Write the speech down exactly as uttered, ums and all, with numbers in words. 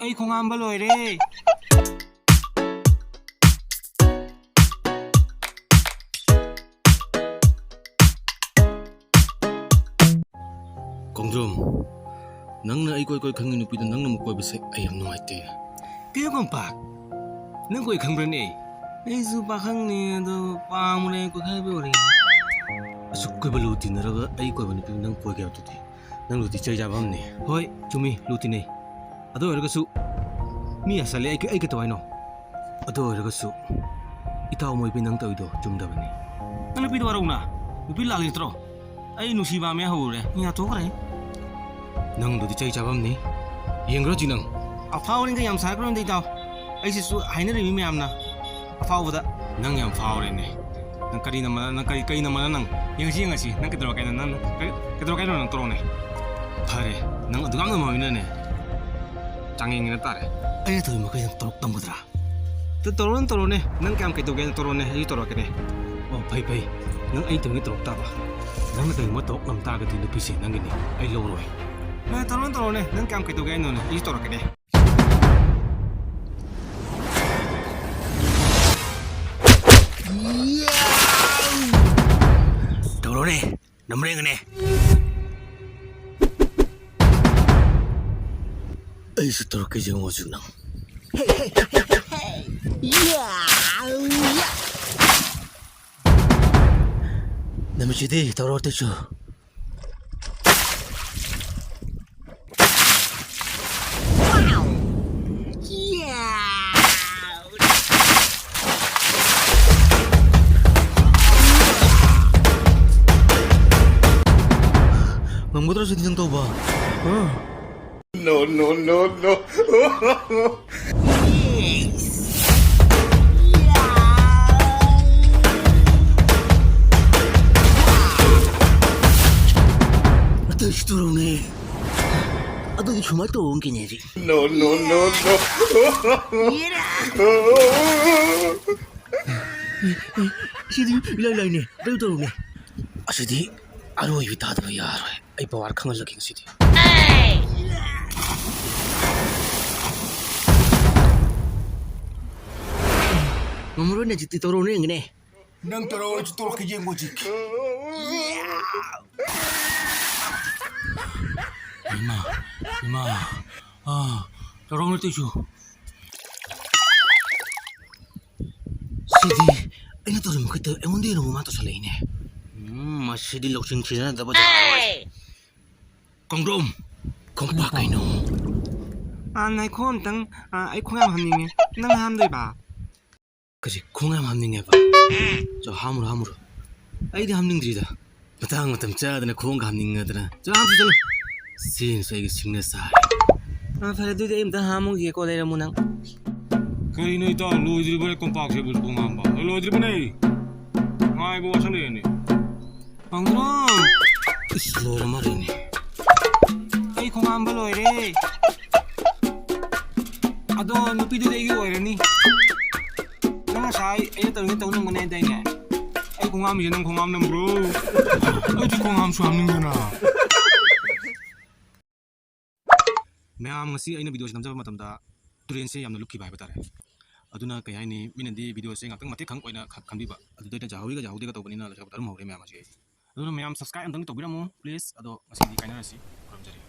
ꯑꯩ ꯈꯣꯡꯍꯥꯝꯕ ꯂꯣꯏꯔꯦ꯫ ꯈꯣꯡꯗ꯭ꯔꯨꯝ, ꯅꯪꯅ ꯑꯩ ꯀꯣꯏ ꯀꯣꯏ ꯈꯪꯉꯤ ꯅꯨꯄꯤꯗꯣ ꯅꯪꯅ ꯑꯃꯨꯛ ꯀꯣꯏꯕꯁꯦ ꯑꯩ ꯌꯥꯝ ꯅꯨꯡꯉꯥꯏꯇꯦ꯫ ꯀꯩꯅꯣ ꯀꯝꯄꯥꯛ? ꯅꯪ ꯀꯣꯏ ꯈꯪꯕ꯭ꯔꯅꯦ? ꯑꯩꯁꯨ ꯄꯥꯈꯪꯅꯦ, ꯑꯗꯣ ꯄꯥꯝꯃꯨꯔꯦ, ꯀꯣꯏꯈꯥꯏꯕ ꯑꯣꯏꯔꯦ꯫ ꯑꯁꯨꯛ ꯀꯨꯏꯕ ꯂꯨ ꯇꯤꯟꯅꯔꯒ ꯑꯩ ꯀꯣꯏꯕ ꯅꯨꯄꯤꯗꯨ ꯅꯪ ꯀꯣꯏꯒꯦ ꯍꯥꯏꯕꯗꯨꯗꯤ ꯅꯪ ꯂꯨꯗꯤ ꯆꯩ ꯆꯥꯕ ꯑꯃꯅꯤ꯫ ꯍꯣꯏ, ꯆꯨꯝꯃꯤ, ꯂꯨ ꯇꯤꯟꯅꯩ꯫ ꯑꯗꯨ ꯑꯣꯏꯔꯒꯁꯨ ꯃꯤ ꯑꯁꯥꯂꯦ ꯑꯩ, ꯑꯩ ꯀꯩꯗꯧ ꯍꯥꯏꯅꯣ? ꯑꯗꯨ ꯑꯣꯏꯔꯒꯁꯨ ꯏꯇꯥꯎ ꯃꯣꯏꯕꯤ ꯅꯪ ꯇꯧꯔꯤꯗꯣ ꯆꯨꯝꯗꯕꯅꯤ꯫ ꯅꯪ ꯅꯨꯄꯤꯗꯣ ꯋꯥꯔꯧꯅ? ꯅꯨꯄꯤ ꯂꯥꯛꯂꯤ ꯅꯠꯇ꯭ꯔꯣ? ꯑꯩ ꯅꯨꯡꯁꯤ ꯄꯥꯝꯃꯦ ꯍꯧꯔꯨꯔꯦ꯫ ꯃꯤ ꯍꯥꯠꯇꯣꯛꯈ꯭ꯔꯦ꯫ ꯅꯪꯗꯨꯗꯤ ꯆꯩ ꯆꯥꯐꯝꯅꯤ꯫ ꯌꯦꯡꯈ꯭ꯔꯣ ꯆꯤ ꯅꯪ꯫ ꯑꯐꯥꯎꯕꯅꯤꯒ ꯌꯥꯝ ꯁꯥꯔꯛꯀꯅꯨꯗ ꯏꯇꯥꯎ꯫ ꯑꯩꯁꯤꯁꯨ ꯍꯥꯏꯅꯔꯤꯃꯤ ꯃꯌꯥꯝꯅ꯫ ꯑꯐꯥꯎꯕꯗ꯫ ꯅꯪ ꯌꯥꯝ ꯐꯥꯎꯔꯦꯅꯦ꯫ ꯅꯪ ꯀꯔꯤꯅ ꯃꯔ-, ꯅꯪ ꯀꯔꯤ, ꯀꯔꯤꯅ ꯃꯔ ꯅꯪ? ꯌꯦꯡꯁꯤ, ꯌꯦꯡꯉꯁꯤ꯫ ꯅꯪ ꯀꯩꯗꯧꯔꯛꯀꯦ ꯍꯥꯏꯅꯣ? ꯅꯪ ꯀꯔꯤ, ꯀꯩꯗꯧꯔꯛꯀꯦ ꯍꯥꯏꯅꯣ? ꯅꯪ ꯇꯣꯔꯛꯑꯣꯅꯦ꯫ ꯐꯔꯦ꯫ ꯅꯪ ꯑꯗꯨꯛ ꯌꯥꯝꯅ ꯃꯃꯤꯅꯅꯦ꯫ ꯆꯥꯡꯌꯦꯡꯒꯤꯅ ꯇꯥꯔꯦ꯫ ꯑꯩꯅ ꯇꯧꯔꯤ ꯃꯈꯩ ꯅꯪ ꯇꯧꯔꯛ ꯇꯝꯒꯗ꯭ꯔꯥ? ꯇ-, ꯇꯧꯔꯣꯅꯦ, ꯇꯧꯔꯣꯅꯦ꯫ ꯅꯪ ꯀꯌꯥꯝ ꯀꯩꯗꯧꯒꯦ ꯍꯥꯏꯅꯣ? ꯇꯧꯔꯣꯅꯦ, ꯑꯩꯁꯨ ꯇꯧꯔꯛꯀꯅꯦ꯫ ꯑꯣ, ꯐꯩ, ꯐꯩ꯫ ꯅꯪ ꯑꯩ ꯇꯧꯔꯤꯉꯩ ꯇꯧꯔꯛ ꯇꯥꯕ꯫ ꯅꯪꯅ ꯀꯔꯤꯒꯨꯝꯕ ꯇꯧꯔꯛ ꯉꯝ ꯇꯥꯔꯒꯗꯤ ꯅꯨꯄꯤꯁꯦ ꯅꯪꯒꯤꯅꯤ꯫ ꯑꯩ ꯂꯧꯔꯣꯏ꯫ ꯅꯪ ꯇꯧꯔꯣꯅꯦ, ꯇꯧꯔꯣꯅꯦ꯫ ꯅꯪ ꯀꯌꯥꯝ ꯀꯩꯗꯧꯒꯦ ꯍꯥꯏꯅꯣꯅꯦ? ꯑꯩꯁꯨ ꯇꯧꯔꯛꯀꯅꯦ꯫ ꯇꯧꯔꯣꯅꯦ, ꯅꯝꯕꯔꯦꯡꯒꯅꯦ꯫ ꯑꯩꯁꯨ ꯇꯧꯔꯛꯀꯦ ꯌꯦꯡꯉꯣ ꯍꯧꯖꯤꯛ ꯅꯪ꯫ ꯅꯨꯃꯤꯠꯁꯤꯗꯤ ꯇꯧꯔꯣ ꯑꯇꯩꯁꯨ꯫ ꯉꯝꯒꯗ꯭ꯔꯣ ꯁꯤꯗꯤ ꯅꯪ ꯇꯧꯕ? ꯍꯥ? No, no, no, no. ꯑꯇꯩꯁꯨ ꯇꯧꯔꯛꯎꯅꯦ꯫ ꯑꯗꯨꯗꯤ ꯁꯨꯃꯥꯏꯅ ꯇꯧꯕ ꯑꯃ ꯀꯤꯅꯦ ꯍꯧꯖꯤꯛ꯫ No, no, no, no. ꯁꯤꯗꯤ ꯏꯂꯥꯏ ꯂꯥꯏꯅꯦ꯫ ꯑꯇꯩ ꯇꯧꯔꯛꯎꯅꯦ꯫ ꯑꯁꯤꯗꯤ ꯑꯔꯣꯏꯕꯤ ꯇꯥꯗꯕ ꯌꯥꯔꯣꯏ꯫ ꯑꯩ ꯄꯋꯥꯔ ꯈꯪꯍꯜꯂꯒꯦ ꯉꯁꯤꯗꯤ꯫ ꯉꯝꯃꯔꯣꯏꯅꯦ, ꯍꯧꯖꯤꯛꯇꯤ ꯇꯧꯔꯛꯑꯣꯅꯦ, ꯌꯦꯡꯒꯦꯅꯦ꯫ ꯅꯪ ꯇꯧꯔꯛꯑꯣ, ꯑꯩꯁꯨ ꯇꯧꯔꯛꯀꯦ, ꯌꯦꯡꯉꯣ ꯍꯧꯖꯤꯛ꯫ ꯏꯃꯥ, ꯏꯃꯥ, ꯑꯥ, ꯇꯧꯔꯛꯑꯣꯅꯦ ꯇꯧꯏꯁꯨ꯫ ꯁꯤꯗꯤ ꯑꯩꯅ ꯇꯧꯔꯤ ꯃꯈꯩꯗ ꯑꯩꯉꯣꯟꯗ ꯍꯦꯟꯅ ꯃꯃꯥ ꯇꯧꯁꯜꯂꯛꯏꯅꯦ꯫ ꯎꯝ, ꯃꯁꯤꯗꯤ ꯂꯧꯁꯤꯡ ꯁꯤꯖꯤꯟꯅꯗꯕ ꯖꯥꯠꯂꯣꯏ꯫ ꯀꯣꯡꯗ꯭ꯔꯣꯝ, ꯈꯣꯡꯄꯥꯛ ꯀꯩꯅꯣ? ꯑꯥ, ꯉꯥꯏꯈꯣ ꯑꯝꯇꯪ, ꯑꯥ, ꯑꯩ ꯈꯣꯡ ꯌꯥꯝ ꯍꯥꯝꯅꯤꯡꯉꯦ꯫ ꯅꯪ ꯍꯥꯝꯗꯣꯏꯕ? ꯀꯔꯤ, ꯈꯣꯡ ꯌꯥꯝ ꯍꯥꯝꯅꯤꯡꯉꯦꯕ? ꯆꯣ, ꯍꯥꯝꯃꯨꯔꯣ, ꯍꯥꯝꯃꯨꯔꯣ꯫ ꯑꯩꯗꯤ ꯍꯥꯝꯅꯤꯡꯗ꯭ꯔꯤꯗ꯫ ꯃꯇꯥꯡ ꯃꯇꯝ ꯆꯥꯗꯅ ꯈꯣꯡꯒ ꯍꯥꯝꯅꯤꯡꯉꯗꯅ꯫ ꯆꯣ, ꯍꯥꯝꯁꯤ ꯆꯠꯂꯨ꯫ ꯁꯤꯅꯁꯨ ꯑꯩꯒꯤ ꯁꯤꯡꯅ ꯆꯥꯔꯦ꯫ ꯑꯥ, ꯐꯔꯦ, ꯑꯗꯨꯗꯤ ꯑꯩ ꯑꯝꯇ ꯍꯥꯝꯃꯨꯒꯦꯀꯣ, ꯂꯩꯔꯝꯃꯨ ꯅꯪ꯫ ꯀꯔꯤꯅꯣ ꯏꯇꯥꯎ, ꯂꯣꯏꯗ꯭ꯔꯤꯕꯅꯦ ꯀꯣꯝꯄꯥꯛꯁꯤꯕꯨ ꯈꯣꯡ ꯍꯥꯝꯕ? ꯑꯩ ꯂꯣꯏꯗ꯭ꯔꯤꯕꯅꯦ꯫ ꯉꯥꯏꯕ ꯋꯥꯁꯜꯂꯛꯑꯦꯅꯦ꯫ ꯄꯥꯡꯊ꯭ꯔꯣꯝ! ꯏꯁ, ꯂꯣꯏꯔ ꯃꯥꯜꯂꯦꯅꯦ꯫ ꯑꯩ ꯈꯣꯡꯍꯥꯝꯕ ꯂꯣꯏꯔꯦ꯫ ꯑꯗꯣ ꯅꯨꯄꯤꯗꯨꯗꯤ ꯑꯩꯒꯤ ꯑꯣꯏꯔꯅꯤ꯫ ꯅꯪ ꯉꯁꯥꯏ ꯑꯩꯅ ꯇꯧꯔꯤꯉꯩ ꯇꯧ ꯉꯝꯒꯅꯤ ꯍꯥꯏꯗꯥꯏꯅꯦ? ꯑꯩ ꯈꯣꯡꯍꯥꯝꯕꯁꯦ ꯅꯪ ꯈꯣꯡꯍꯥꯝ ꯅꯝꯕ꯭ꯔꯣ? ꯑꯩꯗꯤ ꯈꯣꯡꯍꯥꯝꯁꯨ ꯍꯥꯝꯅꯤꯡꯗꯅ꯫ ꯃꯌꯥꯝ, ꯉꯁꯤ ꯑꯩꯅ ꯚꯤꯗꯤꯑꯣꯁꯤ ꯅꯝꯖꯕ ꯃꯇꯝꯗ ꯇꯨꯔꯦꯟꯁꯦ ꯌꯥꯝꯅ ꯂꯨꯞꯈꯤꯕ ꯍꯥꯏꯕ ꯇꯥꯔꯦ꯫ ꯑꯗꯨꯅ ꯀꯩ ꯍꯥꯏꯅꯤ, ꯃꯤꯅꯗꯤ ꯚꯤꯗꯤꯑꯣꯁꯦ ꯉꯥꯛꯇꯪ ꯃꯇꯦꯛ ꯈꯪ ꯑꯣꯏꯅ ꯈ-, ꯈꯟꯕꯤꯕ꯫ ꯑꯗꯨꯗ ꯑꯩꯅ ꯖꯍꯧꯔꯤꯒ ꯖꯍꯧꯗꯦꯒ ꯇꯧꯕꯅꯤꯅ ꯂꯩꯁꯥꯕꯤ ꯇꯥꯔꯝꯍꯧꯔꯦ ꯃꯌꯥꯝ ꯑꯁꯤ꯫ ꯑꯗꯨꯅ ꯃꯌꯥꯝ subscribe ꯑꯝꯇꯪꯗꯤ ꯇꯧꯕꯤꯔꯝꯃꯨ, please꯫ ꯑꯗꯣ ꯉꯁꯤꯗꯤ ꯀꯥꯏꯅꯔꯁꯤ꯫ ꯈꯨꯔꯨꯝꯖꯔꯤ꯫